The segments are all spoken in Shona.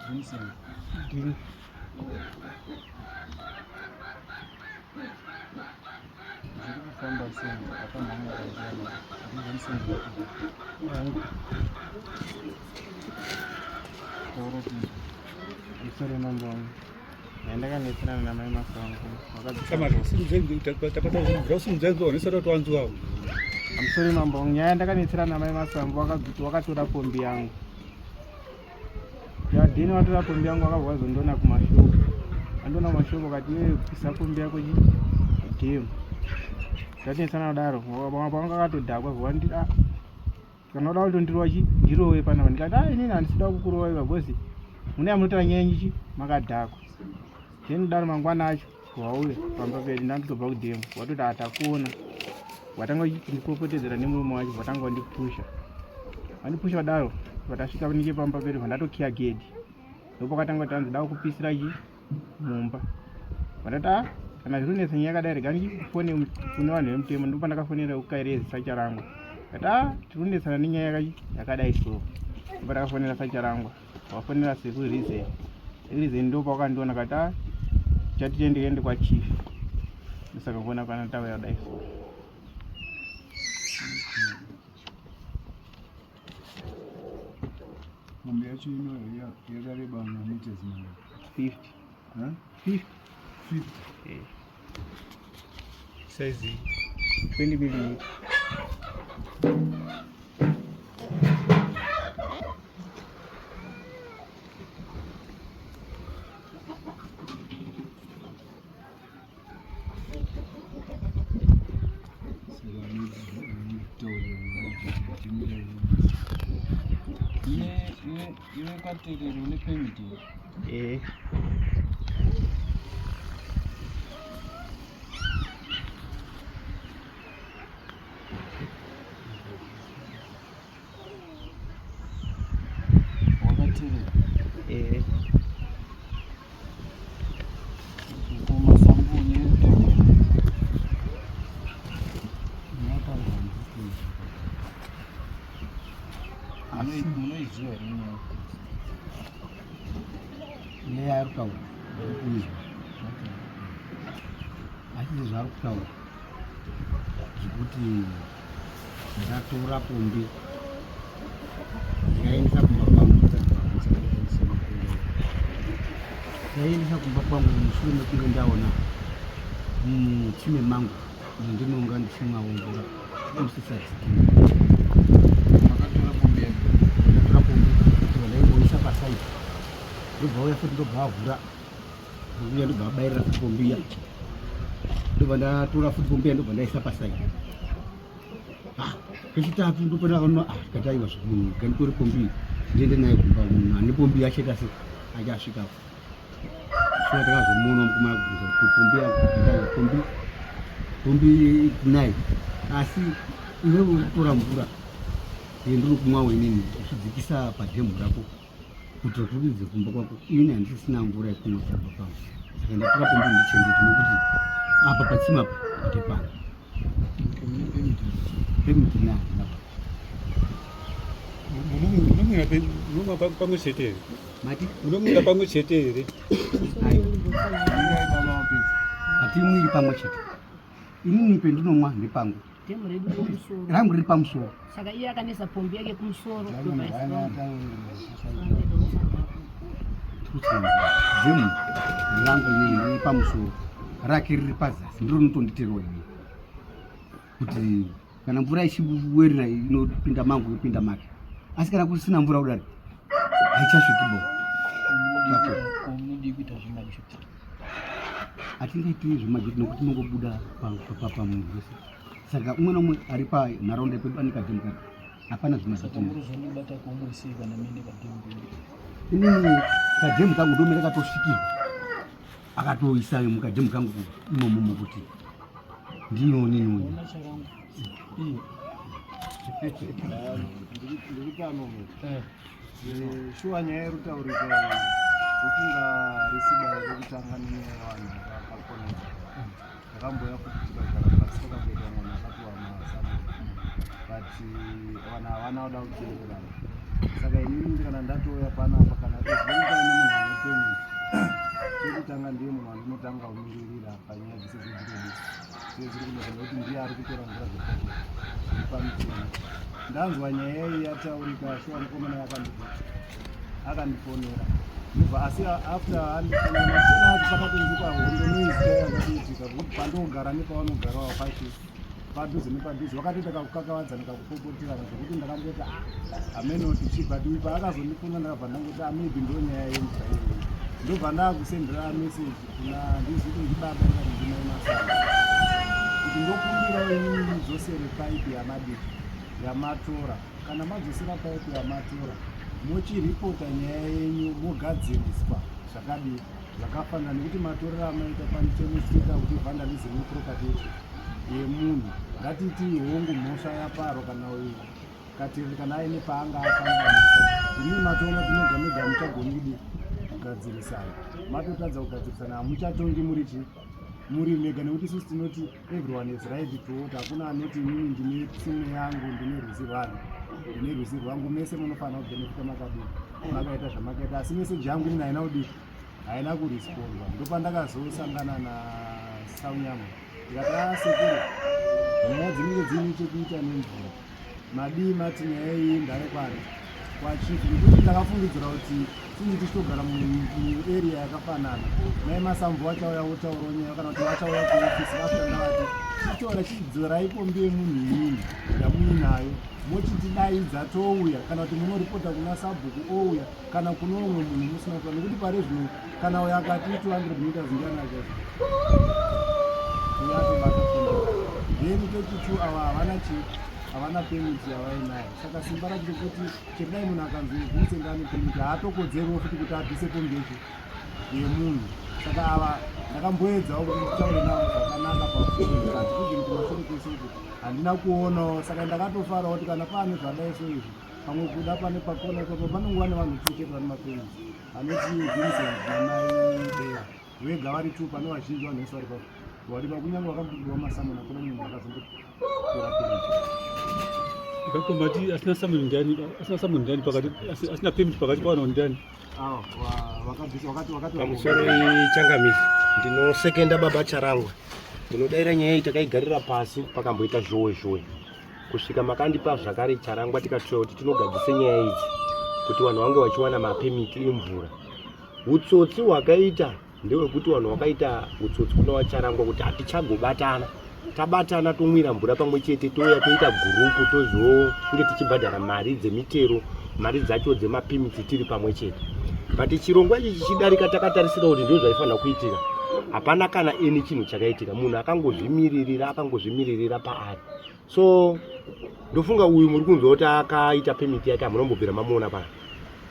Vincent. Ndini. Zviri kufamba sei akamhangara ndiana ndiVincent Yangu. Taura tinzwe. Musoro mambo wangu. Yandakanetserana namai Masango. Amusori mambo wangu. Nyaya yandakanetserana namai Masambo wakabviti wakatora pombi yangu. Yadini watora pombi yangu wakabva wazondiona kumashoko. Andiona kumashoko kati iwe pisa pombi yako chi game. Tatinetsana kudaro. Pawanga akatodhakwa vandi ah kana uda kutondirova chi ndirove panapa ndikati ah inini handisida kukurova iva because mune amunotaura nyaya yenyu chi makadhakwa. Then daro mangwana acho wauya pamba pedu ndanditobva kudemo watoti atakuona watanga kundipopotedzera nemurume wacho watanga wandipusha wandipusha kudaro vatasvika nike pamba pedu vandatokiya gedhi ndopakatanga kuti anzi da kupisira chi mumba vatati a ah, kana zviri kunetsa nyaya yakadai rega ndifone kune vanhu vemutemo ndopandakafonera kukairezi sacharangwa kati a ah, tiri kunetsana nenyaya yakadai so ndopandakafonera sacharangwa wafonera sekuru reason reason ndo pawakandiona kati ah chati tiende ende kwa chief ndosaka kuona kana tauya kudai so Mombe yacho ino yakareba mameters mangani? 50. Huh? 50. 50. Eh. Size 20 millimeter. Iwe kwaterere une permit here? Eh. Wakaterera? Eh. Mukoma sangu une rutauro. Munoiziva here nyaya? Nyaya yaari kutaura kuizwa asi zvaari kutaura zvekuti ndakatora pombi ndikaendesa kumba kwangu ndaiendesa kumba kwangu mushure mekunge ndaona mutsime mangu ndinonga ndichimwawo mvura musisadziki Makatora pombi yacho? Ndakatora pombi ndaimboisa pasaidi ndobva uya futi ndobva avhura uya ndobva abairira futi pombi iya ndobva ndatora futi pombi iya ndobva ndaisa pasaidi ah, kechitatu ndopandakaona ah, tikati aiwa zvemunhu ganditore pombi iyi ndiende naye kumba munhu ane pombi yacho ita se achasvikapo shuwa takazomuona mukomana kubvunza kuti pombi yako aiwa pombi pombi naye asi iwewe uri kutora mvura yendiri kumwawo inini uchidzikisa padhemu rako kuti rurudze kumba kwako ini handisisina mvura yekumwa pamba pangu saka ndatora pombi ndichengete nokuti apa patsima apa ndepano pemiti nayo Munomwa pamwe chete here? Mati? Munomwira pamwe chete here? Hatimwiri pamwe chete. Inini pendinomwa ndepangu. Dhemu redu riri Rangu riri pamusoro. Saka iye akanesa pombi yake kumusoro. Dhemu rangu inini riri pamusoro. Rake riri pazasi. Ndiro rinotonditerwa inini. Kuti kana mvura ichiwerera inopinda mangu yopinda make asi kana kusina mvura kudari haichasviki bo hatingaiti zvemajeti nokuti inongobuda pamunhu wese saka umwe naumwe ari panharaunda pedu ane kadhemu kake hapana zvemajeti inini kadhemu kangu ndomene katosvikirwa akatoisa mukadhemu kangu imomo mukuti ndiyoni noni ndiri pano shuwa nyaya yerutaurika ndofunga risiba rekutanga nenyaya yevanhu vakakoneka Ndakambouya futi tikagara pasi takamboita mwana akapiwa masamoni but vanhu havana kuda kuteererana saka inini kana ndatouya panapa kana paine munhu Chekutanga, ndiye munhu wandinotanga kumiririra panyaya dzese dzemvura idzi dzese dziri kunetsa, nekuti ndiye ari kutora mvura dzeproject zviri pamutemo. Ndanzwa nyaya iyi yataurika, shuwa mukomana akandifonera ndobva, asi after andifonera machena acho pakatonzikwa hondo noise yakatoitika, kuti pandogara nepavanogarawo pachi padhuze nepadhuze, wakatoita kakukakavadzana, kakupopoterana, zvekuti ndakamboti, "Ah, hameno tichi." But uyu paakazondifona, ndakabva ndangoti, "Ah, maybe ndo nyaya yemvura iyoyo." Ndobva ndakusendera message kuna, ndiziti ndibaba ndikati ndimai Masana, kuti ndokumbirawo inini mudzosere paipi yamadiki yamatora. Kana madzosera paipi yamatora, mochiripota nyaya yenyu, mogadziriswa zvakadii, zvakafanana, nekuti matorero amaita pamutemo zvitoita kuti vandalism yeproperty yemunhu. Ngatiti hongu mhosva yaparwa, kana uyu Katiriri kana aine paanga akanganisa, imii matoona kuti mega mega hamuchagoni kudii, kugadzirisana. Matotadza kugadzirisana, hamuchatongi muri chi muri mega, nekuti isusu tinoti everyone is right to water. Hakuna anoti inini ndine tsime yangu, ndine rwizi rwangu, ndine rwizi rwangu. Mese munofanira kubenefita makadii, makaita zvamakaita. Asi meseji yangu inini haina kudii, haina kurespondwa. Ndopandakazosangana naSaunyama, ndikati, "A sekuru, nyaya dzinenge dziine chekuita nemvura, madii mati nyaya iyi ndave kwari kwachief?" Nekuti ndakafungidzira kuti sinzi tichitogara muarea yakafanana, mai Masamvu vachauya votaurawo nyaya, kana kuti vachauya kuofisi after ndavati chitora, chidzorai pombi yemunhu inini yamuinayo, mochitidaidza touya, kana kuti munoripota kuna sabhuku ouya, kana kuno umwe munhu musina kuta. Nekuti pari zvino kana uyo akati 200 meters, ndiani achazi uyo atobata pombi? Then chechi two, ava havana chi havana permit yavainayo. Saka simba racho rekuti chekudai munhu akanzi Vincent ane permit, haatokodzeriwo futi kuti abvise pombi yechi yemunhu. Saka ava ndakamboedzawo kuti nditaure navo zvakanaka pafoni, but even kumashure kwese uku handina kuonawo. Saka ndakatofarawo kuti kana paane zvadai so izvi, pamwe kuda pane pakona ipapo panongova nevanhu two chete vane mapermits, anoti Vincent namai Bea vega vari two. Pane vazhinji, vanhu vese vari papo varipa, kunyange vakambopihwa masummons, hakuna munhu akazombotora permit. Ipapo mati asina summon ndiani? Asina summon ndiani pakati? Asina permit pakati pavanhu ndiani? Vakabvisa, wakati Pamusoro, changamisi, ndinosekenda baba Charangwa. Ndinodaira nyaya iyi takaigarira pasi, pakamboita zhowe zhowe kusvika makandipa zvakare Charangwa, tikatsvaya kuti tinogadzise nyaya idzi kuti vanhu vange vachiwana mapemiti emvura. Utsotsi hwakaita ndewekuti vanhu vakaita utsotsi kuna vaCharangwa kuti hatichagobatana, tabatana tomwira mvura pamwe chete, touya toita gurupu, tozonge tichibhadhara mari dzemitero, mari dzacho dzemapimiti tiri pamwe chete. But chirongwa ichi chichidarika, takatarisira kuti ndizvo zvaifanira kuitika. Hapana kana eni chinhu chakaitika. Munhu akangozvimiririra, akangozvimiririra paari. So ndofunga uyu muri kunzwa kuti akaita pemiti yake, hamunombobvira mamuona pana,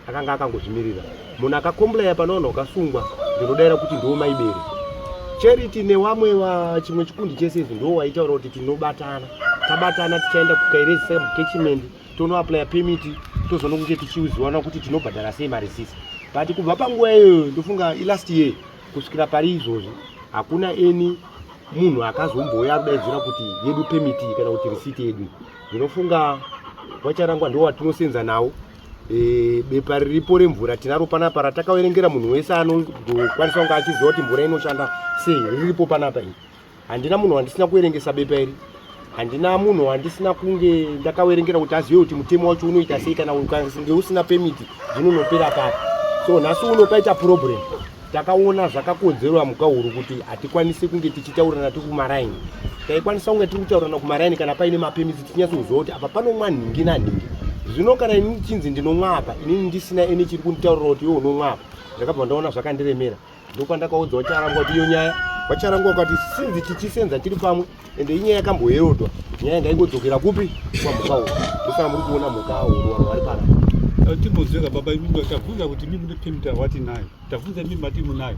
akanga akangozvimirira. Munhu akakomplaya pane vanhu vakasungwa, ndinodaira kuti ndiwo maibere Charity newamwe wa chimwe chikundi chese izvi, ndiwo waitaura kuti tinobatana, tabatana tichaenda kuKairezi catchment, tonoaplya permit, tozoona kunge tichiziwana kuti tinobhadhara sei marisisi. But kubva panguva iyoyo, ndofunga ilast year, kusvikira pari izvozvi, hakuna any munhu akazombouya akudaidzira kuti yedu permit kana kuti risiti yedu. Ndinofunga waCharangwa ndo watinosenza nawo. Bepa riripo remvura tinaro panapa ratakaverengera munhu wese anokwanisa kunge achiziva kuti mvura inoshanda sei. Riripo panapa iri. Handina munhu wandisina kuverengesa bepa iri, handina munhu wandisina kunge ndakaverengera kuti azive kuti mutemo wacho unoita sei, kana ukange usina pemiti zvinonopera papi. So nhasi uno paita problem, takaona zvakakonzerwa muka huru kuti hatikwanisi kunge tichitaurirana tiri kumaraini. Taikwanisa kunge tiri kutaurirana kumaraini kana paine mapemisi, tichinyatsoziva kuti apa panomwa nhingi nanhingi. Zvino kana inini chinzi ndinomwa apa, inini ndisina eni chiri kunditaurira kuti iwe unomwa apa, ndakabva ndaona zvakandiremera. Ndokwandakaudza vaCharangwa kuti iyo nyaya, vaCharangwa vakati sinzi tichisenza tiri pamwe, ende inyaya yakamboherodwa, nyaya ngaingodzokera kupi? Kwamhuka huru. Ndosaka muri kuona mhuka huru vanhu vari pana. Timbonzweka baba, imimi tabvunza kuti imi mune permit wati nayo, tabvunza imi mati munayo,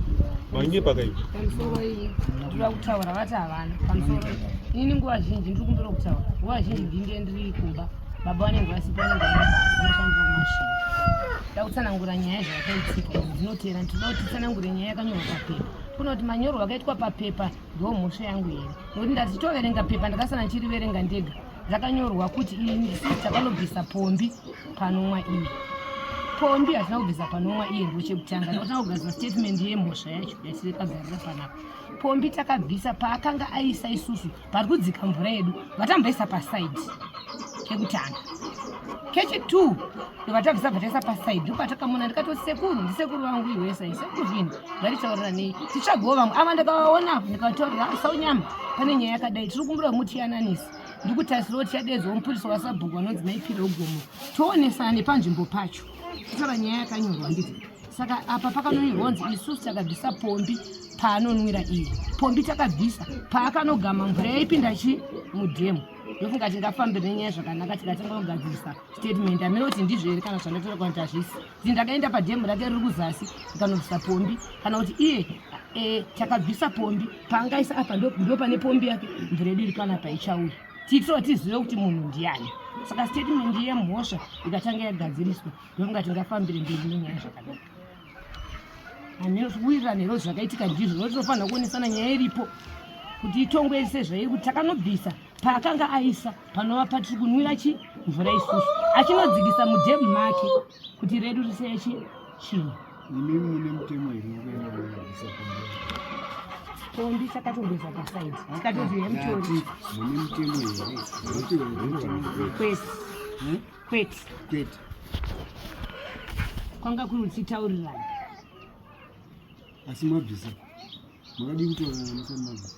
manyepa kai? Pamusoro iyi, ndoda kutaura, vati havana. Pamusoro, inini nguva zhinji ndiri kumbira kutaura, nguva zhinji ndinge ndiri kumba, baba vanenge vasipo, vanenge vari mabasa, vanoshandira kumashini. Da kutsanangura nyaya zvakaitika idzi dzinotera. Ndinoda kuti titsanangure nyaya yakanyorwa papepa, kuna kuti manyorwa akaitwa papepa ndo mhosva yangu here? Nokuti ndatichitoverenga pepa, ndakasana ndichiriverenga ndega, rakanyorwa kuti ini ndisi takanobvisa pombi panomwa iyi. Pombi hatina kubvisa panomwa iye ndo chekutanga ndakutanga kugadzira statement yemhosva yacho yatikagarira panapa. Pombi takabvisa paakanga aisa isusu pari kudzika mvura yedu vatamboisa pasaidi kekutanga kechi2 ndovatabvisa bva taisa pasaidi ndopatakamona ndikatoti sekuru ndisekuru vangu iwesa sekuru zvini ngatitaurira nei titsvagewo vamwe ava ndakavaona apo ndikataurira saunyama pane nyaya yakadai tiri kumbura mutiyananisi ndikutarisirawo tichadeedzawo mupurisa wasabhuku vanonzi maipiro gomo toonesana nepanzvimbo pacho titaura nyaya yakanyorwa ndizvo saka apa pakanonyorwa kunzi isusu takabvisa pombi paanonwira iye pombi takabvisa paakanogama mvura yaipinda chi mudhemu ndofunga tingafambire nenyaya zvakanaka tikatanga kugadzirisa statement amene kuti ndizvo here kana zvandatora kana kuti hazvisi kuti ndakaenda padhemu rake riri kuzasi ndikanobvisa pombi kana kuti iye e, takabvisa pombi paangaisa apa ndo pane pombi yake mvura yedu iri panapa ichauya tiitira tizive kuti munhu ndiani saka statement yemhosva ikatanga yagadziriswa ndofunga tingafambire mberi nenyaya zvakanaka hameno kuwirirana here zvakaitika ndizvo no tinofanira kuonesana nyaya iripo kuti itongwe sezvairi kuti takanobvisa paakanga aisa panova patiri kunwira chi mvura isusu achinodzikisa mudhemu make kuti redu riseye chi chinhu Imi mune mutemo here wekuenda kunobvisa pombi? Pombi takatongoisa pasaidi tikatoti yemutori. Mune mutemo here? Kwete. Hmm? Kwete. Kwete. Kwanga kuri kutitaurirana. Asi mabvisa. Makadii kutaurirana musati mabvisa?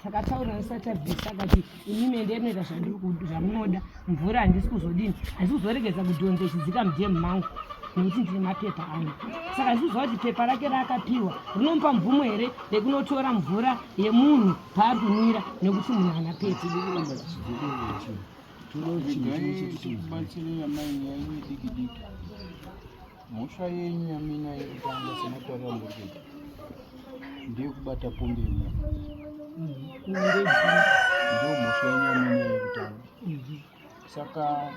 Takataura tisati tabvisa akati imimi endei munoita zvamunoda mvura handisi kuzodini handisi kuzoregedza kudhonza ichidzika mudhemu mangu nekuti ndine mapepa angu saka handisi kuziva kuti pepa rake raakapiwa rinomupa mvumo here rekunotora mvura yemunhu paari kunwira nekuti munhu haana pepa. Regai tikubatsirei amai nyaya yenyu diki diki. Mhosva yenyu yamina yekutanga sematauriro amuri kuita ndeyekubata pombi yemunhu. Ndiyo mhosva yenyu yamina yekutanga. Saka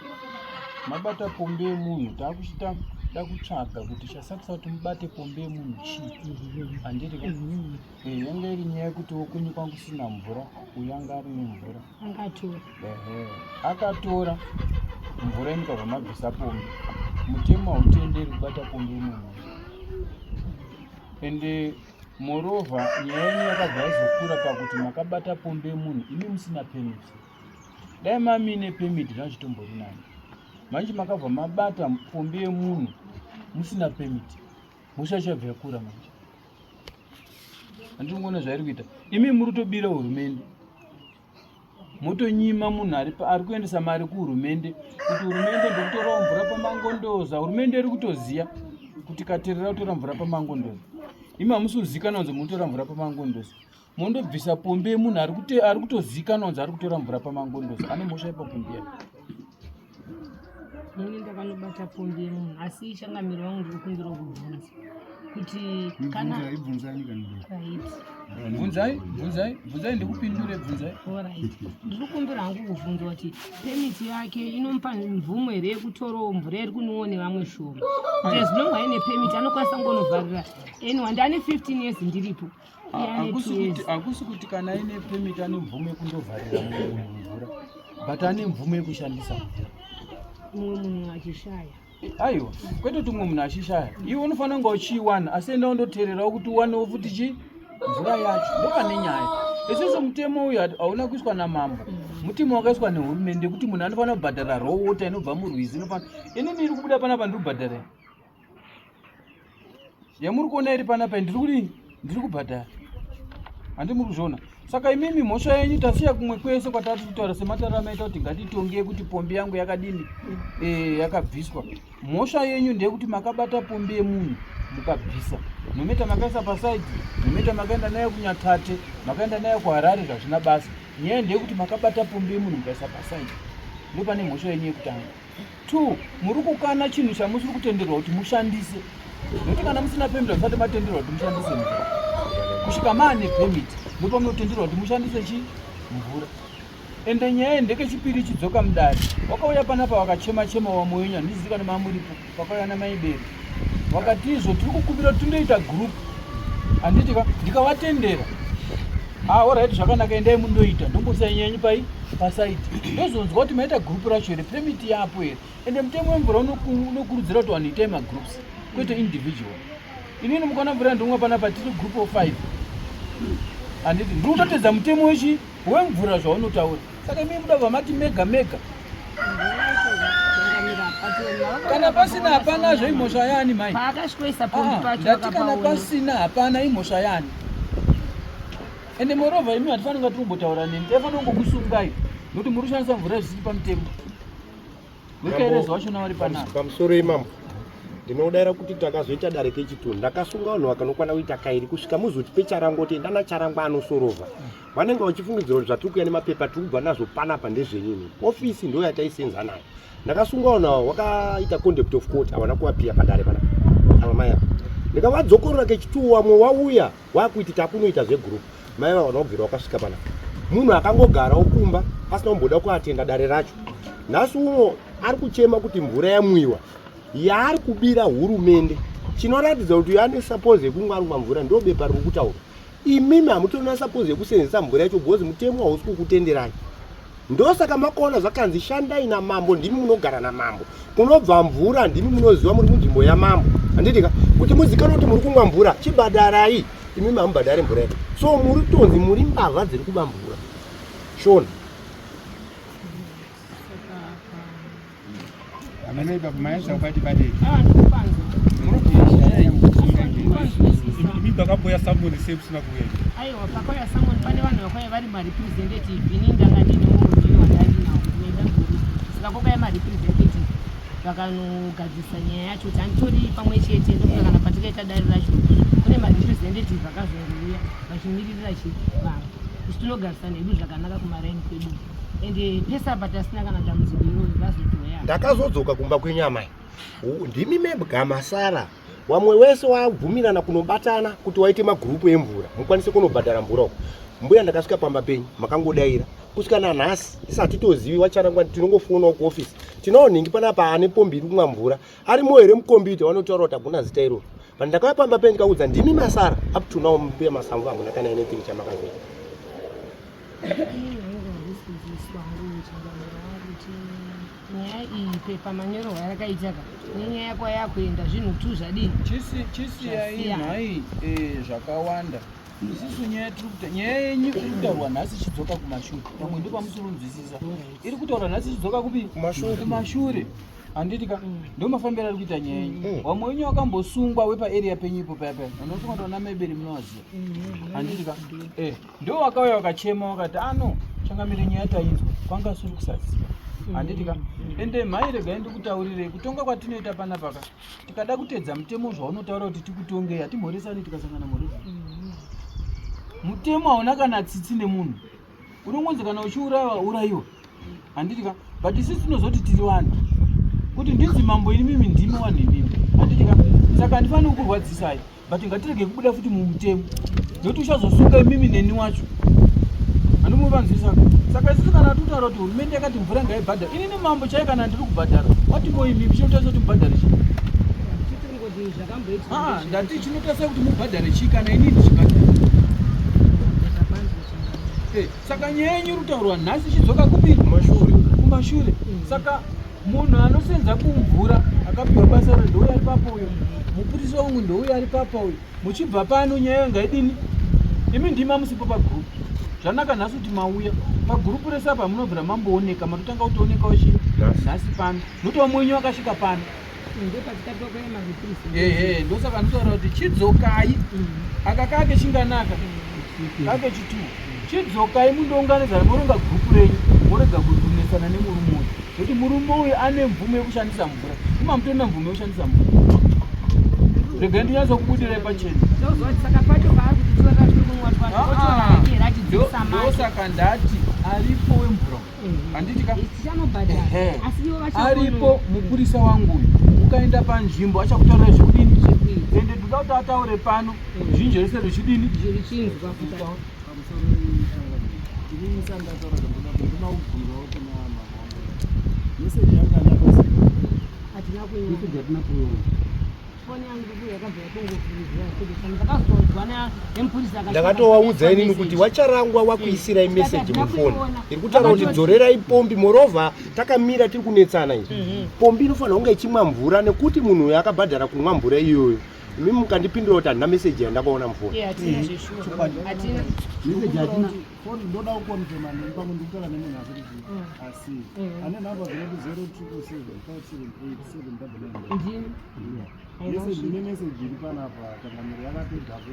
mabata pombi yemunhu takuchita da kutsvaga kuti chasakisa kuti mubate pombi yemunhu chii handiti ka Eh, yanga iri nyaya yekuti wokunyi kwangu kusina mvura uyu anga ari nemvura Angatora. Ehe, akatora mvura imukabva mabvisa pombi. Mutemo hautenderi kubata pombi yemunhu. Ende moreover nyaya yenyu yakabva yazokura pakuti makabata pombi yemunhu imi musina permit. Dai mamine permit zvanga zvitombori nani. Manje makabva mabata pombi yemunhu musina permit. Mhosva ichabva yakura manje. Handiri kuona zvairi kuita. Imi muri kutobira hurumende. Motonyima munhu ari kuendesa mari kuhurumende kuti hurumende ndikutorawo mvura pamangondoza. Hurumende iri kutoziya kuti katerera kutora mvura pamangondoza. Imi hamusi kuzikanwa kunzi munotora mvura pamangondoza. Mondobvisa pombi yemunhu ari kutozikanwa kunzi ari kutora mvura pamangondoza. Ane mhosva yepapombi yake. Ini ndakanobata pombi yemunhu asi changamire wangu ndiri kukumbira kubvunza kuti kana Bvunzai, bvunzai kana right. Bvunzai, bvunzai, bvunzai ndikupindure, bvunzai. Alright. Ndiri kukumbira hangu kubvunza kuti permit yake inomupa mvumo here yekutorawo mvura iri kunwiwa nevamwe shoma. Kuti as long aine permit anokwanisa kungonovharira anyone. Ndane 15 years ndiripo. Iye ane 2 years. Hakusi kuti kana aine permit ane mvumo yekundovharira mumwe munhu mvura, but ane mvumo yekushandisa mvura. Mumwe munhu achishaya. Aiwa, kwete kuti mumwe munhu achishaya. Iwe unofanira kunge uchiiwana, asi enda undoteererawo kuti uwanewo futi chi mvura yacho. Ndopane nyaya. Isusu mutemo uyu hauna kuiswa namambo. Mutemo wakaiswa nehurumende kuti munhu anofanira kubhadhara raw water inobva murwizi. Inini iri kubuda panapa ndiri kubhadhara. Yamuri kuona iri panapa ndiri kudii? Ndiri kubhadhara. Handi muri kuzviona. Saka imimi mhosva yenyu tasiya kumwe kwese kwatati kutaura sematara amaita kuti ngatitonge kuti pombi yangu yakadini yakabviswa. Mhosva yenyu ndeyekuti makabata pombi yemunhu mukabvisa. Nometa makaisa pasaidi, nometa makaenda nayo kuNyatate, makaenda nayo kuHarare zvazvina basa. Nyaya ndeyekuti makabata pombi yemunhu mukaisa pasaidi. Ndopane mhosva yenyu yekutanga. 2 muri kukana chinhu chamusiri kutenderwa kuti mushandise nekuti kana musina permit hamusati matenderwa kuti mushandise mvura kusvika maane permit ndopamunotenderwa kuti mushandise chi mvura ende nyaya ndekechipiri ichidzoka mudare wakauya panapa wakachema chema wamwe wenyu handizivi kana mamuripo vakauya namaiberi vakati izvo tiri kukumbira kuti tindoita group handiti ka ndikavatendera Ah, alright, zvakanaka, endai mundoita. Ndomboisa nyaya yenyu pai pasaidi. Ndozonzwa kuti maita group racho here, permit yapo here. Ende mutemo wemvura unokurudzira kuti vanhu itai magroups, kwete individual. Inini mukaona mvura yandomwa panapa tiri group of 5. Handiti ndiri kutotedza mutemo wechi wemvura zvaunotaura. Saka imi muda kubva mati mega mega. Kana pasina hapanazvo imhosva yani mai? Paakasvikoisa pombi Ah, pacho ndati kana vakapaona. pasina hapana imhosva yani. Ende moreover imi hatifaniri kunga tirombotaura nemi, taifanira kungokusungai nokuti muri kushandisa mvura zvisiri pamutemo. Wekairezi wachona vari panapa. Pamusoro imambo, ndinodaira kuti takazoita dare kechitu, ndakasunga vanhu vakanokwana kuita kairi kusvika muzoti pecharango kuti enda nacharangwa anosorova. Vanenge vachifungidzira kuti zvatiri kuuya nemapepa tiri kubva nazvo panapa ndezvenyu imi. Ofisi ndo yataisenza nayo. Ndakasunga vanhu ava wakaita contempt of court, havana kuvapiya padare panapa. Ava mai ava. Ndikavadzokorora kechitu, wamwe wauya wakuiti takunoita zvegroup. Mai ava havana kubvira wakasvika panapa. Munhu akangogarawo kumba asina kumboda kuatenda dare racho. Nhasi uno ari kuchema kuti mvura yamwiwa yaari kubira hurumende, chinoratidza kuti uyo ane suppose yekunge ari kumwa mvura ndo bepa riri kutaura. Imimi hamutorina suppose yekusenzesa mvura yacho because mutemo hausi kukutenderai. Ndosaka makaona zvakanzi shandai namambo, ndimi munogara namambo, kunobva mvura ndimi munoziva, muri munzvimbo yamambo, handiti ka? Kuti muzikanwe kuti muri kumwa mvura chibhadharai. Imimi hamubhadhari mvura yacho, so muri kutonzi muri mbavha dziri kuba mvura. Shona. Amene baba maenza kubati bati. Ah, ndikupanzwa. Imi makamboya samoni sei musina kuuya? Aiwa, pakauya samoni pane vanhu vakauya vari marepresentative. Ini ndanga ndine mumwe wandandinawo ndinoenda guru. Saka kwakauya marepresentative vakanogadzirisa nyaya yacho kuti handitori pamwe chete, ndokuti kana patikaita dare racho kune marepresentative akazongouya vachimiririra chivanhu kuti tinogarisana hedu zvakanaka kumaraini kwedu, ende pese apa tasina kana dambudziko iroro vazotoya. Ndakazodzoka kumba kwenyu amai, ndimi mebga masara, wamwe wese wabvumirana kunobatana kuti waite magurupu emvura mukwanise kunobhadhara mvura uko. Mbuya, ndakasvika pamba penyu makangodaira kusvika nanhasi isati tozivi wacharangwa. Tinongofonawo kuofisi, tinawo nhingi panapa ane pombi iri kumwa mvura, arimo here mukombiyuta? Vanotaura kuti hakuna zita iroro. But ndakauya pamba penyu ndikaudza ndimi masara. Up to now mbuya Masango hamuna kana anything chamakazoita. Inini hangu handisi kunzwiswa hangu, changamiro wangu, kuti nyaya iyi pepa manyorerwo yarakaita ka nenyaya kwayakuenda zvinhu tu zvadini. Chisiyai Zvasiyana. Nhai, zvakawanda isusu nyaya tiri kuta nyaya yenyu iri kutaurwa nhasi ichidzoka kumashure, pamwe ndo pamusiri kunzwisisa. Iri kutaurwa nhasi ichidzoka kupi? Kumashure. Kumashure, handiti ka? Ndo mafambiro ari kuita nyaya yenyu. Vamwe wenyu wakambosungwa wepaarea penyu ipo paya paya, vanosunga kuti vana maiberi munovaziva, handiti ka? Ndo wakauya wakachema wakati ano changamire nyaya tainzwa kwanga suri kusaziva, handiti ka? Ende mhai, regai ndikutaurirei kutonga kwatinoita panapa ka. Tikada kutedza mutemo zvaunotaura kuti tikutongei, hatimhoresani tikasangana murodhi. Mutemo hauna kana tsitsi nemunhu, unongonzi kana uchiurayiwa urayiwa, handiti ka? But isusu tinozoti tiri vanhu kuti ndinzi mambo ini, mimi ndimi vanhu imimi, handiti ka? Saka handifaniri kukurwadzisai, but ngatirege kubuda futi mumutemo nekuti uchazosunga imimi neni wacho, handimuvanzwisaka. Saka isusu kana tutaura kuti hurumende yakati mvura ngaibhadhara, inini mambo chai kana ndiri kubhadhara watimo, imimi chinotarisa kuti mubhadhare chii? Titiri kuti zvakamboitika. Ah, ndati chinotarisa kuti mubhadhare chii kana inini ndichibhadhara? Zvapanzwa, changamiro. Saka nyaya yenyu iri kutaurwa nhasi ichidzoka kupi? Kumashure. Kumashure. Saka munhu anosenza kumvura akapiwa basa ro ndouya ari papo uyo, mupurisa wangu ndouya ari papa uyo. Muchibva pano nyaya ngaidini? Imi ndima musipo pagurupu. Zvanaka nhasi kuti mauya pagurupu rese apa, munobvira mambooneka, matotanga kutoonekawo chi Nhasi. Nhasi pano nokuti vamwe wenyu vakasvika pano. Ndopatikatokoya marepresentative. Ehe, ndosaka ndinotaura kuti chidzokai. Aka kake chinganaka kake chitu, chidzokai mundounganidzana moronga gurupu renyu, morega kunetsana nemurume uyu, nekuti murume uyu ane mvumo yekushandisa mvura, ima mutorina mvumo yekushandisa mvura. Regai ndinyatsa kubudirai pachena. Tozoti saka pacho paari kutitora tiri kumwa twacho otora hake here achidzikisa mari? Ndosaka ndati aripo wemvura, handiti ka? Tichanobhadhara. Ehe. Asi ivo vachakono- Aripo mupurisa wangu uyu, ukaenda panzvimbo achakutaurira zvekudini. Ende toda kuti ataure pano zhinji rese richidini. Richinzwa kuti Pamusoro, inini sandataura zvamboda, ndoda kubvunzawo kuna mama wangu, meseji yangu andakausiwa? Hatina kuiona. Message hatina kuiona. Foni yangu yakabva. Ndakatovaudza inini kuti wacharangwa wakuisirai message mufoni iri kutaura kuti dzorerai pombi moreover takamira tiri kunetsana izvi. Pombi inofanira kunge ichimwa mvura nekuti munhu uyo akabhadhara kumwa mvura iyoyo. Imi mukandipindura kuti handina message yandakaona mufoni. Yeah, hatina zveshuwa. Hatina. Message hatina. Foni ndoda kukonfirma nemi pamwe ndikutaura nemunhu asiri asi ane nhamba dzinoti 0227 578 799. Ndini. Message ine message iri panapa changamire yakatodhakwa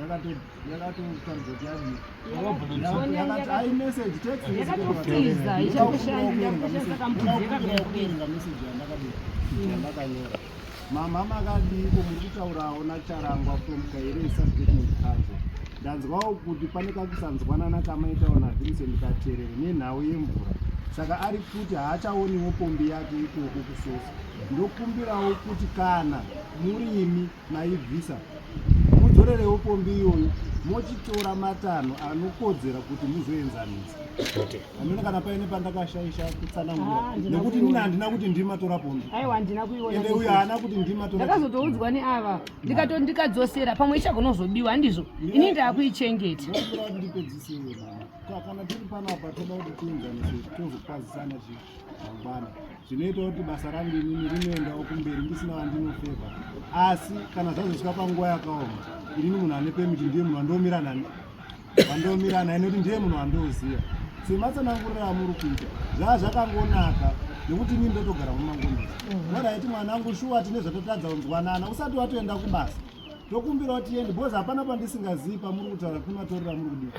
yakatotaridza kuti yadii. Yakati ai message text Yakatofreeza, ichatoshanda, kushandisa kambudzi yakabva yakuenda. kuverenga message yandakadii yandakanyora. Mama makadiiko muri kutaurawo naCharangwa from Kaire Subject Council. Ndanzwawo kuti pane kakusanzwanana kamaitawo naVincent Katerere nenhau yemvura. Saka ari kuti haachaoniwo pombi yake ikoko kusosa. Ndokumbirawo kuti kana murimi maibvisa mudzorerewo pombi iyoyo mochitora matanho anokodzera kuti muzoenzanisa. Hameno kana paine pandakashaisha kutsanangura Ah, handina nekuti kuiona. nini handina kuti ndimatora pombi. Aiwa handina kuiona. Ende uyo haana kuti ndimatora. Ndakazotoudzwa neava ndikato ndikadzosera pamwe ichagona kuzobiwa handizvo. Ini ndakuichengeta. Ndokumbira kuti ndipedzise mama. Kana tiri panapa toda kuti tienzanise tozokwazisana chi mangwana. Zvinoita kuti basa rangu inini rinoendawo kumberi ndisina wandinofevha. Asi kana zvazosvika panguva yakaoma, inini munhu ane pemiti ndiye munhu wandomira nani. Wandomira naye nekuti ndiye munhu wandoziva. Sematsananguriro amuri kuita, zvaa zvakangonaka nekuti inini ndotogara mumangombezi. Alright mwanangu, shuwa tine zvatatadza kunzwanana usati watoenda kubasa. Tokumbirawo tiende because hapana pandisingazivi pamuri kutaura kumatorero amuri kudii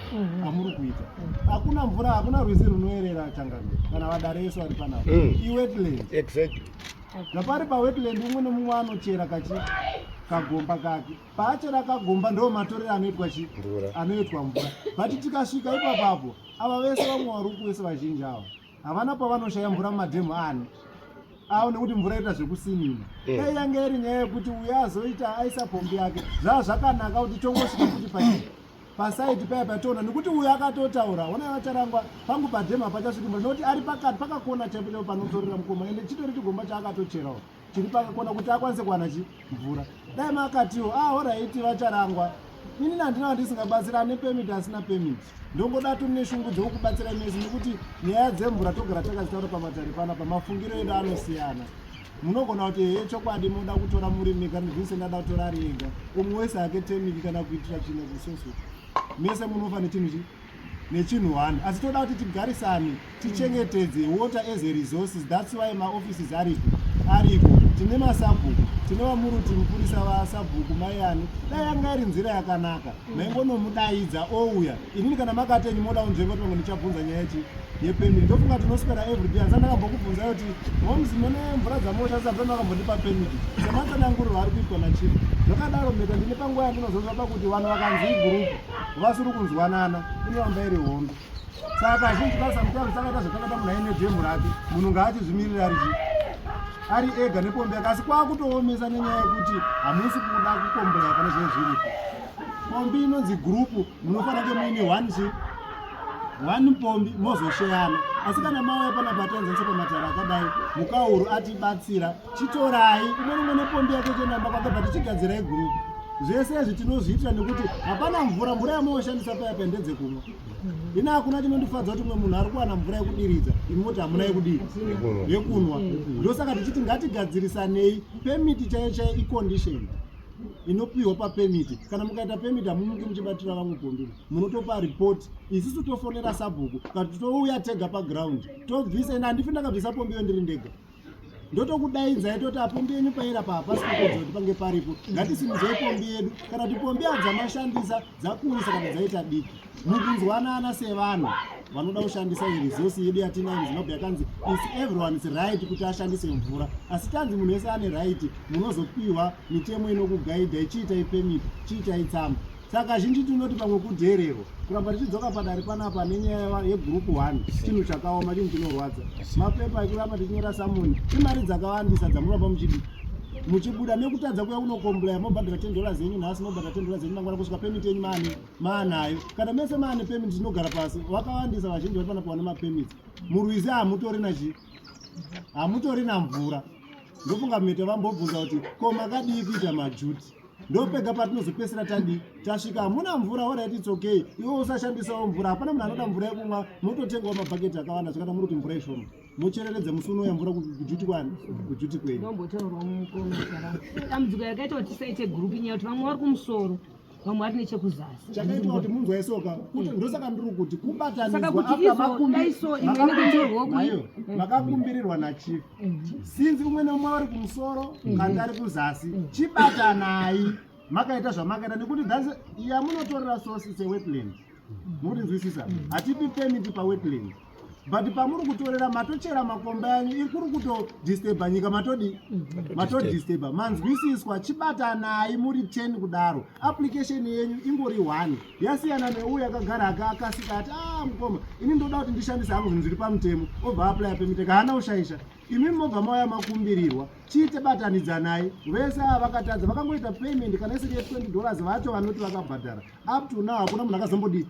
amuri kuita. Hakuna mvura, hakuna rwizi runoerera changamire kana vadare vese vari panapa. Iwetland. Exactly. Zvapari pawetland umwe nemumwe anochera kachi kagomba kake. Paachera kagomba ndo matorero anoitwa chi Mvura. anoitwa mvura. But tikasvika ipapapo ava vese vamwe varuku vese vazhinji ava havana pavanoshaya mvura mumadhemu ani avo nekuti mvura inoita zvekusinina. Dai yange iri nyaya yekuti uyo azoita aisa pombi yake zvaa zvakanaka kuti tongosvika futi pachi pasaiti paya patoona nekuti uyo akatotaura ona vacharangwa pangu padhemu hapachasviki mvura nekuti ari pakati pakakona chaipo chaipo panotorera mukoma ende chitori chigomba chaakatocherawo chiri pakakona kuti akwanise kuwana chi mvura. Dai makatiwo ah alright vacharangwa inini handina wandisingabatsira ane permit asina permit ndongoda tune shungu dzekukubatsirai mese nekuti nyaya dzemvura togara takazitaura pamatare panapa mafungiro edu anosiyana. Munogona kuti heye chokwadi moda kutora murimi kana Vincent ada kutora ari ega umwe wese hake temiki kana kuitira tsvina kusoso mese munofa nechinhu chi nechinhu one asi toda kuti tigarisane tichengetedze water as a resources. That's why maoffices ariko ariko tine masabhuku tine vamuruti mupurisa vasabhuku maiani dai yanga iri nzira yakanaka maingonomudaidza ouya. Inini kana makatenyi moda kunzvenga kuti pamwe ndichabvunza nyaya yechi yepemit ndofunga tinoswera everyday handisati ndakambokubvunzai kuti moms mune mvura dzamoshandisa ndisati ndakambondipa permit sematsananguriro ari kuitwa nachief. Zvakadaro mheta ndine panguva yandinozosva pakuti vanhu vakanzi igurupu vasiri kunzwanana inoramba iri hondo. Saka kazhinji ka sometimes takaita zvatakaita munhu aine dhemu rake munhu ngaachizvimirira ari chi ari ega nepombi yake asi kwakutoomesa nenyaya yekuti hamusi kuda kukomboya pane zvinhu zviripo. Pombi inonzi gurupu munofanira kunge muine one chi one pombi mozosheyana asi kana mauya panapa ataenzanisa pamatare akadai mukauru atibatsira chitorai umwe nomwe nepombi yake chenamba kwake but chigadzirai gurupu. Zvese izvi tinozviitira nekuti hapana mvura mvura yamunoshandisa paya paya ndedzekumwa. Ini hakuna chinondifadza kuti umwe munhu ari kuwana mvura yekudiridza imi moti hamuna yekudii yekunwa. Ndosaka tichiti ngatigadzirisanei permit chaiyo chaiyo icondition inopiwa papermit. Kana mukaita permit hamumuki muchibatira vamwe pombi, munotopa report isusu tofonera sabhuku kana touya tega paground tobvisa. Ende handifi ndakabvisa pombi iyo ndiri ndega, ndotokudaidzai toti apombi yenyu paira pa hapasi kukodzera kuti pange paripo, ngatisimudzei pombi yedu kana kuti pombi adzamashandisa dzakurisa kana dzaita diki. Mukunzwanana sevanhu vanoda kushandisa resource yedu yatinayo muZimbabwe yakanzi is everyone is right kuti ashandise mvura, asi tanzi munhu wese ane right, munozopiwa mitemo inokugaidha ichiitai permit chiitai tsamba. Saka kazhinji tinoti pamwe kudheererwa kuramba tichidzoka padare panapa nenyaya yegroup 1 chinhu chakaoma, chinhu chinorwadza. Mapepa ekuramba tichinyora samuni imari dzakawandisa dzamunoramba muchidi muchibuda nekutadza kuya kunokomplaya mobhadhara $10 yenyu nhasi mobhadhara $10 yenyu mangwana kusvika permit yenyu maane maanayo. Kana mese maane permit tinogara pasi vakawandisa vazhinji vari panapa vane mapermits murwizi hamutorina chi hamutorina mvura. Ndofunga mhete vambobvunza kuti ko makadii kuita majuti. Ndopega patinozopesera tadii tasvika. Hamuna mvura, alright, it's okay. Iwe usashandisawo mvura, hapana munhu anoda mvura yekumwa. Mototengawo mabhaketi akawanda zvakada muri kuti mvura ishoma, mochereredza musi unouya mvura kujuti kwani, kujuti kwenyu. Ndombotaurwa mukoma, dambudziko yakaita kuti tisaite gurupu inyaya kuti vamwe vari kumusoro, vamwe vari nechekuzasi. Chakaitwa kuti munzwa isoka kuti ndosaka ndiri kuti Saka kubatanidzwa kuti after izo- dai so imwe inenge kutorwa Aiwa, makakumbirirwa nachief, sinzi umwe neumwe vari kumusoro kandi ari kuzasi, chibatanai makaita zvamakaita, nekuti that's yamunotorera source is a wetland. Mukutinzwisisa? Hatipi permit pawetland, but pamuri kutorera matochera makomba yanyu, iri kuri kutodisturba nyika, matodi matodisturba. Manzwisiswa? Chibatanai muri 10 kudaro, application yenyu ingori 1, yasiyana neuyu akagara akasika ati, "A mukoma, ini ndoda kuti ndishandise hangu zvinhu zviri pamutemo," obva applya permit, haana kushaisha. Imi mobva mauya makumbirirwa, chiite batanidzanai. Vese ava vakatadza vakangoita payment kana isiri ye20 dollars vacho vanoti vakabhadhara. Up to now hakuna munhu akazombodii,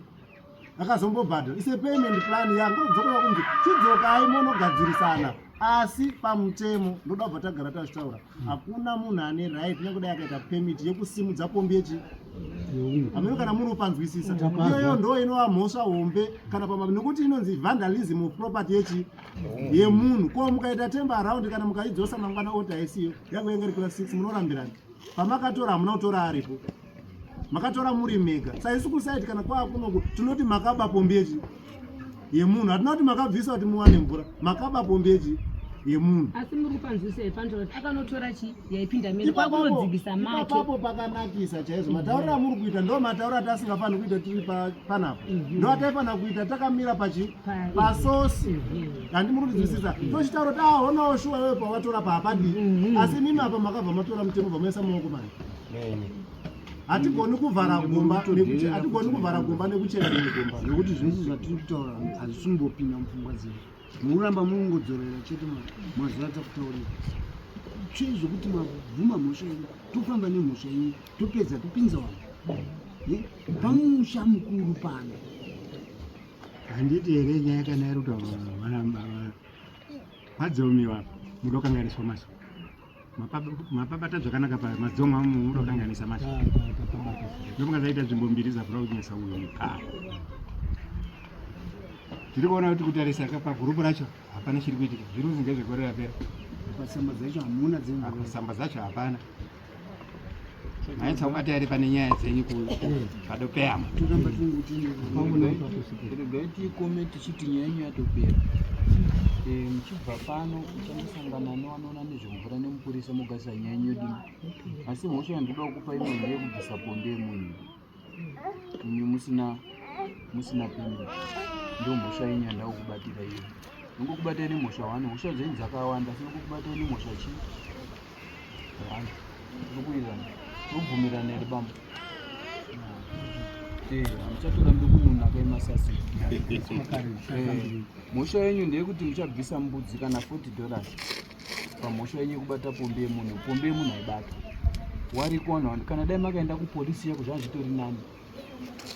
akazombobhadhara. Ise payment plan yangodzokora kunzi chidzokai monogadzirisana, asi pamutemo ndoda kubva tagara tazvitaura, hakuna munhu ane right kunyange dai akaita permit yekusimudza pombi yechi hameno. Kana muri upanzwisisa, iyoyo ndo inova mhosva hombe kana pama, nekuti inonzi vandalism of property yechi yemunhu. Ko mukaita temba around kana mukaidzosa mangwana oti haisiyo yakuenga iri class 6, munorambirana. Pamakatora hamuna kutora aripo, makatora muri mega. Saisu kusite kana kwaakunoku tinoti makaba pombi yechi yemunhu. Hatina kuti makabvisa kuti muwane mvura, makaba pombi yechi yemunhu. Asi muri kupanzwisisa panotaura kuti akanotora chi yaipinda mene kwakunodzikisa make. Ipapapo pakanakisa chaizvo. Matauriro amuri kuita ndo matauro atasingafaniri kuita tiri panapa, ndo ataifanira kuita takamira pachi pasource. Handi muri kutizwisisa? Tochitaura kuti ahonawo shuwa iwewe pawatora pahapadii, asi mimi apa makabva matora mutemo bva maisa mumaoko mani. Hatigoni kuvhara gomba hatigoni kuvhara gomba nekuchera rimwe gomba. Nekuti zvese zvatiri kutaura hazvisimbopinda mupfungwa dzedu, mukuramba munongodzorera chete mazuva atakutaurira tsve zvokuti mabvuma mhosva yenyu, tofamba nemhosva yenyu, topedza topinza vanhu pamusha mukuru pano. Handiti here nyaya kana iri kutaura padzomiwa, mudokanganiswa maso, mapabata zvakanaka pamadzongo amu, mudokanganisa maso, ndomunga zaita nzvimbo mbiri dzavhura kunyasa uyu mukaa. Tiri kuona kuti kutarisa pagurupu racho hapana chiri kuitika, zviri kuzi ngezvegore rapera. Patsamba dzacho hamuna dzemvura. Tsamba dzacho hapana. Maitsa kubata here pane nyaya dzenyu padopeyama? Toramba tingoti Regai tikome tichiti nyaya yenyu yatopera. Muchibva pano muchandosangana nevanoona nezvemvura nemupurisa, mogadzisa nyaya yenyu yodini. Asi mhosva yandoda kukupa imwe ndeyekubvisa pombi yemunhu imi musina permit. Ndo mhosva yenyu yandakukubatira iyo. Ndingokubatai nemhosva one, hosha dzenyu dzakawanda, asi ndingokubatai nemhosva chii, one. Tiri kuwirirana, tinobvumirana here bambo? Hamuchatorambi kununa kwemasasi. Mhosva yenyu ndeyekuti muchabvisa mbudzi kana 40 dollars pamhosva yenyu yekubata pombi yemunhu. Pombi yemunhu haibata wariko vanhu kana dai makaenda kupolisi yako zvanga zvitori nani,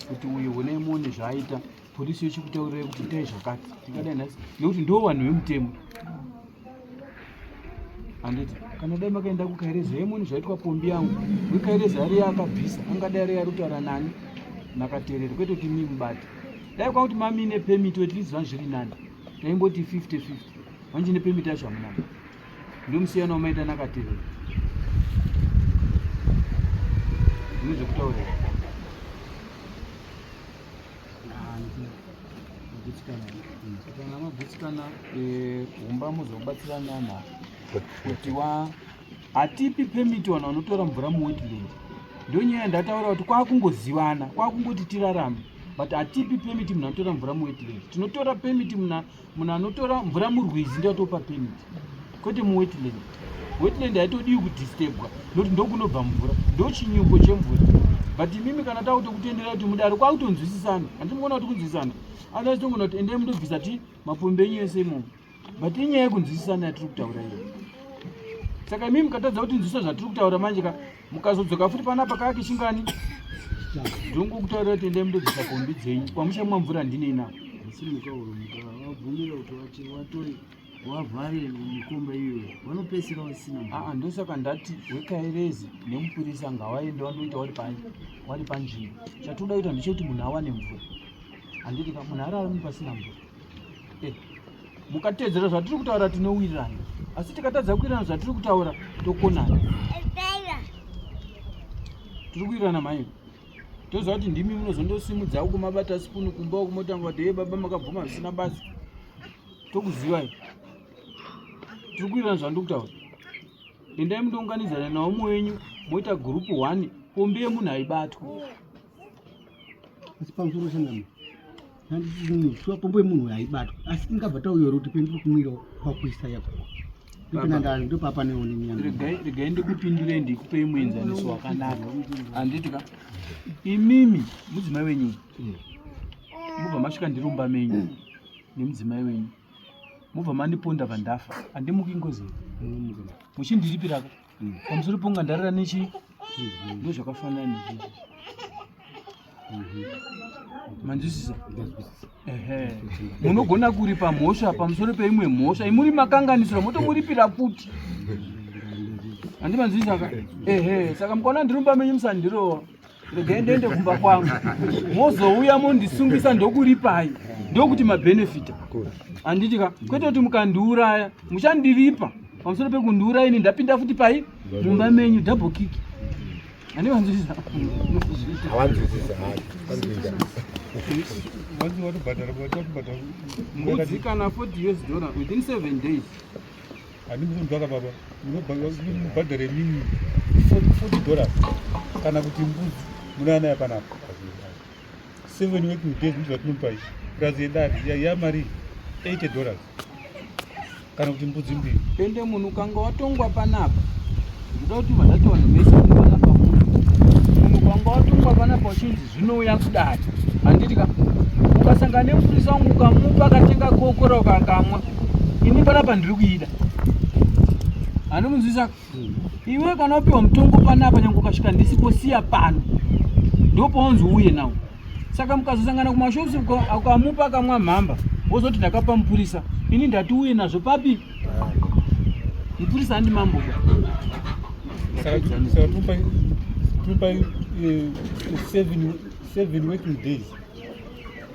kuti uyu hunai muone zvaaita, polisi yochikutaurirai kuti itai zvakati. Tingadai nhasi nekuti ndo vanhu vemutemo, handiti? Kana dai makaenda kukaireza yemuni zvaitwa pombi yangu, wekaireza ari yaakabvisa, angadai ari ari kutaura nani nakateereri, kwete kuti mii mubate. Dai kwakuti mamine permit, at least zvanga zviri nani, taimboti 50 50. Manje nepermit yacho hamuna, ndomusiyano wamaita nakateereri. Mune zvekutaurira? Kana magutsikana, humba muzobatsiranana kuti wa hatipi permit vanhu vanotora mvura muwetland. Ndo nyaya yandataura kuti kwakungozivana, kwakungoti tirarame, but hatipi permit munhu anotora mvura muwetland. Tinotora permit munhu anotora mvura murwizi, ndoatopa permit, kwete muwetland. Wetland haitodiwi kudisturbwa nokuti ndokunobva mvura, ndo chinyuko chemvura. But imimi kana takutokutendera kuti mudaro, kwakutonzwisisana, handiti mukuona kuti kunzwisisana? Otherwise tongona kuti endai mundobvisa ti mapombi enyu ese imomo, but inyaya yekunzwisisana yatiri kutaura iyo. Saka imimi mukatadza kutinzwisa zvatiri kutaura manje ka, mukazodzoka futi panapa kake chingani, ndongokutaurira kuti endai mundobvisa pombi dzenyu kwamuchamwa mvura ndinei nako. Asi mukauro mukavabvumira kuti vatore. Wavhare mikomba iyoyo vanopedzisira vasina mvura. Aa, ndosaka ndati wekairezi nemupurisa ngawaende wandoita wari pa wari panzvimbo. Chatoda kuita ndechekuti munhu awane mvura. Handiti ka munhu ararami pasina mvura. Eh, mukateedzera zvatiri kutaura tinowirirana. Asi tikatadza kuwirirana zvatiri kutaura tokonana. Tiri kuwirirana mhai. Toziva kuti ndimi munozondosimudza uko mabata sipunu kumba uko motanga kuti hey baba makabvuma zvisina basa. Tokuzivai. Tiri kuwirirana zvandiri kutaura. Endai mundounganidzana naumwe wenyu moita group 1 pombi yemunhu haibatwi. Asi pamusoro sangano handiti pombo yemunhu haibatwi asi tingabva tauya kuti pendiri kumwira kwakuisa yako. Regai ndikupindurei ndikupei muenzaniso wakanaka. Handiti ka imimi mudzimai wenyu mubva masvika ndirumba menyu nemudzimai wenyu mobva mandiponda vandafa handimuki ngozi muchindiripiraka pamusoro ponga ndarira nechi ndozvakafanana nezvizvi manzwisisa ehe munogona kuripa mhosva pamusoro peimwe mhosva imuri makanganisiro motomuripira futi handi manzwisisa ka ehe saka mukaona ndirumba menyu musandirova regai ndiende kumba kwangu mozouya mondisungisa ndokuripai ndokuti mabenefita handiti ka kwete kuti mukandiuraya muchandiripa pamusoro pekundiuraya ini ndapinda futi pai mumba menyu double kick handi vanzwisisa mbudzi kana 40 us dollar within 7 days Handimuzonzwaka baba, munobhadhare mimi 40 dollars kana kuti mbudzi munaanaya panapa. 7 working days ndizvo zvatinomupa izvi. Plus yedare yamari 80 dollars kana kuti mbudzi mbiri. Ende munhu ukanga watongwa panapa, ndoda kuti vandati vanhu vese panapa munhu ukanga watongwa panapa uchinzi zvinouya kudare handiti ka ukasangana nemupurisa wangu ukamupa akatenga kokora ukakamwa ini panapa ndiri kuida handimunzwisa iwe kana wapiwa mutongo panapa nyange ukasvika ndisipo siya pano ndopaunzi uye nawo saka mukazosangana kumashops ukamupa akamwa mhamba wozoti ndakapa mupurisa ini ndati uye nazvo papi mupurisa handi mambo ba saka tupa eh, seven working days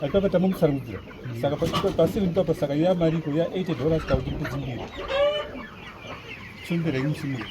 atapa tamomutsanangudzira saka pa7 papa saka yamariko ya 80 dollars kana kuti mbudzi mbiri tsombera imusimuka.